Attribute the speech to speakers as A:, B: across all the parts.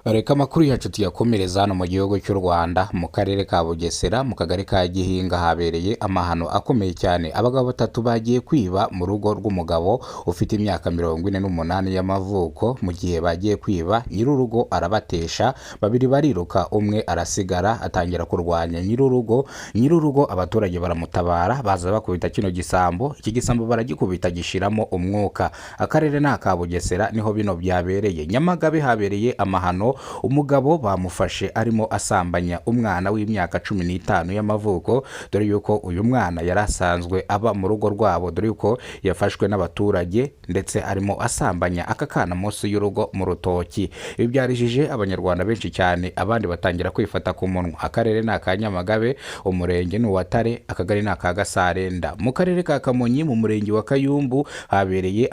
A: Reka amakuru yacu tuyakomereza hano mu gihugu cy'u Rwanda, mu karere ka Bugesera, mu kagari ka Gihinga habereye amahano akomeye cyane. Abagabo batatu bagiye kwiba mu rugo rw'umugabo ufite imyaka 48 y'amavuko. Mu gihe bagiye kwiba, nyir'urugo arabatesha, babiri bariruka, umwe arasigara atangira kurwanya nyir'urugo. Nyir'urugo abaturage baramutabara, baza bakubita kino gisambo. Iki gisambo baragikubita gishiramo umwuka. Akarere ni aka Bugesera, niho bino byabereye. Nyamagabe habereye amahano, umugabo bamufashe arimo asambanya umwana w'imyaka 15 y'amavuko, dore yuko uyu mwana yari asanzwe aba mu rugo rwabo, dore yuko yafashwe n'abaturage ndetse arimo asambanya aka kana munsi y'urugo mu rutoki. Ibi byarijije Abanyarwanda benshi cyane, abandi batangira kwifata ku munwa. Akarere ni aka Nyamagabe, umurenge ni uwa Tare, akagari ni aka Gasarenda. Mu karere ka Kamonyi, mu murenge wa Kayumbu habereye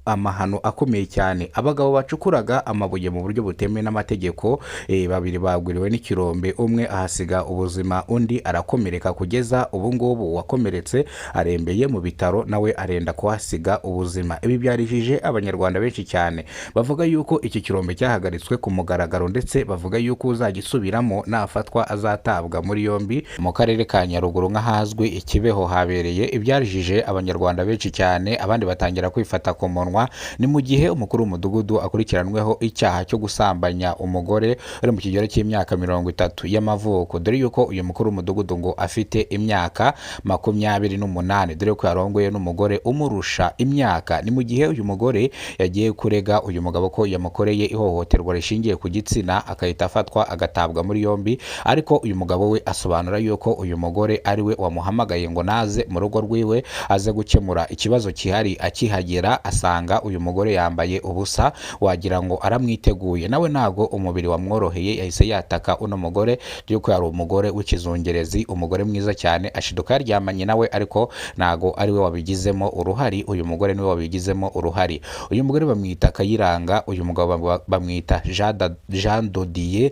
A: amahano akomeye cyane. Abagabo bacukuraga amabuye mu buryo butemewe n'amategeko, babiri bagwiriwe n'ikirombe, umwe ahasiga ubuzima, undi arakomereka. Kugeza ubu ngubu uwakomeretse arembeye mu bitaro, nawe arenda kuhasiga ubuzima. Ibi byarijije Abanyarwanda benshi cyane, bavuga yuko iki kirombe cyahagaritswe ku mugaragaro, ndetse bavuga yuko uzagisubiramo nafatwa azatabwa muri yombi. Mu karere ka Nyaruguru, nk'ahazwi i Kibeho, habereye ibyarijije Abanyarwanda benshi cyane, abandi batangira kwifata ku munwa. Ni mu gihe umukuru w'umudugudu akurikiranweho icyaha cyo gusambanya umugore uri mu kigero cy'imyaka 30 y'amavuko, dore yuko uyu mukuru w'umudugudu ngo afite imyaka 28, dore ko yarongoye n'umugore umurusha imyaka. Ni mu gihe uyu mugore yagiye kurega uyu mugabo ko yamukoreye ihohoterwa rishingiye ku gitsina, agahita afatwa agatabwa muri yombi. Ariko uyu mugabo we asobanura yuko uyu mugore ari we wamuhamagaye ngo naze mu rugo rwiwe aze gukemura ikibazo gihari. Akihagera asanga uyu mugore yambaye ubusa, wagira ngo aramwiteguye. Nawe ntago umubiri wamworoheye, yahise yataka uno mugore, yuko yari umugore w'ikizungerezi, umugore mwiza cyane, ashiduka yaryamanye nawe, ariko ntago ari we wabigizemo uruhari, uyu mugore niwe wabigizemo uruhari. Uyu mugore bamwita Kayiranga, uyu mugabo bamwita Jean Dodier,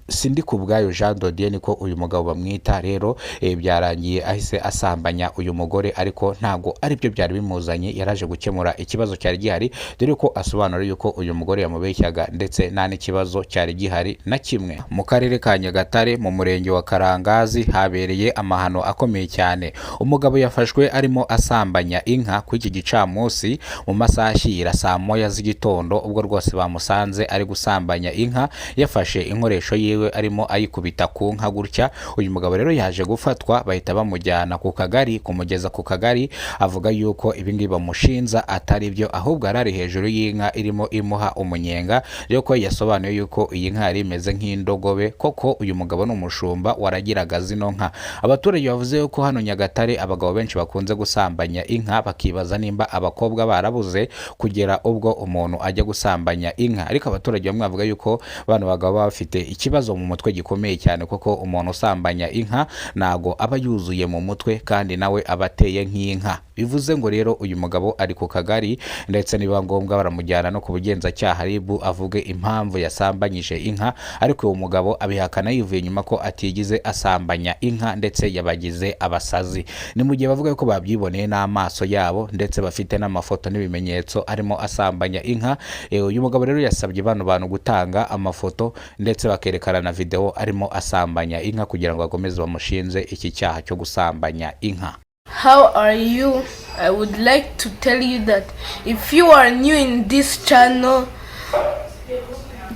A: sindi ku bwayo Jean Dodier niko uyu mugabo bamwita. Rero byarangiye ahise asambanya uyu mugore, ariko ntago aribyo byari bimuzanye, yaraje gukemura ikibazo cyari gihari, dore ko asobanura yuko uyu mugore yamubeshyaga ndetse nta n'ikibazo cyari gihari na kimwe. Mu karere ka Nyagatare, mu murenge wa Karangazi habereye amahano akomeye cyane. Umugabo yafashwe arimo asambanya inka kuri iki gicamunsi mu masaha ashyira saa moya z'igitondo, ubwo rwose bamusanze ari gusambanya inka, yafashe inkoresho yiwe arimo ayikubita ku nka gutya. Uyu mugabo rero yaje gufatwa, bahita bamujyana ku kagari. Kumugeza ku kagari, avuga yuko ibingibi bamushinza atari byo, ahubwo yari ari hejuru y'inka irimo imuha umunyenga. Rero ko yasobanuye yuko iyi nka yari imeze nk'indogobe, koko uyu mugabo ni umushumba waragiraga zino nka. Abaturage bavuze yuko hano Nyagatare abagabo benshi bakunze gusambanya inka, bakibaza nimba abakobwa barabuze kugera ubwo umuntu ajya gusambanya inka. Ariko abaturage bamwe bavuga yuko bano bagabo baba bafite ikibazo mu mutwe gikomeye cyane, kuko umuntu usambanya inka ntago aba yuzuye mu mutwe, kandi nawe aba ateye nk'inka. Bivuze ngo rero uyu mugabo ari ku kagari, ndetse nibiba ngombwa baramujyana no ku bugenzacyaha RIB avuge impamvu yasambanyije inka. Ariko uwo mugabo abihakana yivuye inyuma ko atigize asambanya inka, ndetse yabagize abasazi. Ni mu gihe bavuga ko babyiboneye n'amaso yabo, ndetse bafite n'amafoto n'ibimenyetso arimo asambanya inka. Uyu mugabo rero yasabye bano bantu gutanga amafoto ndetse bakerekana na video arimo asambanya inka, kugira ngo bakomeze bamushinze iki cyaha cyo gusambanya inka.
B: How are you? I would like to tell you that if you are new in this channel,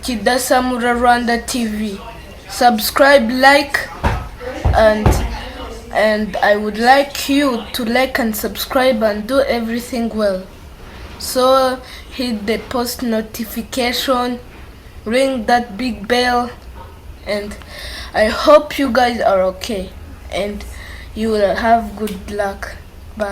B: Kidasamura Rwanda TV, subscribe, like, and I would like you to like and subscribe and do everything well. So hit the post notification, ring that big bell, and I hope you guys are okay and you will have good luck. Bye.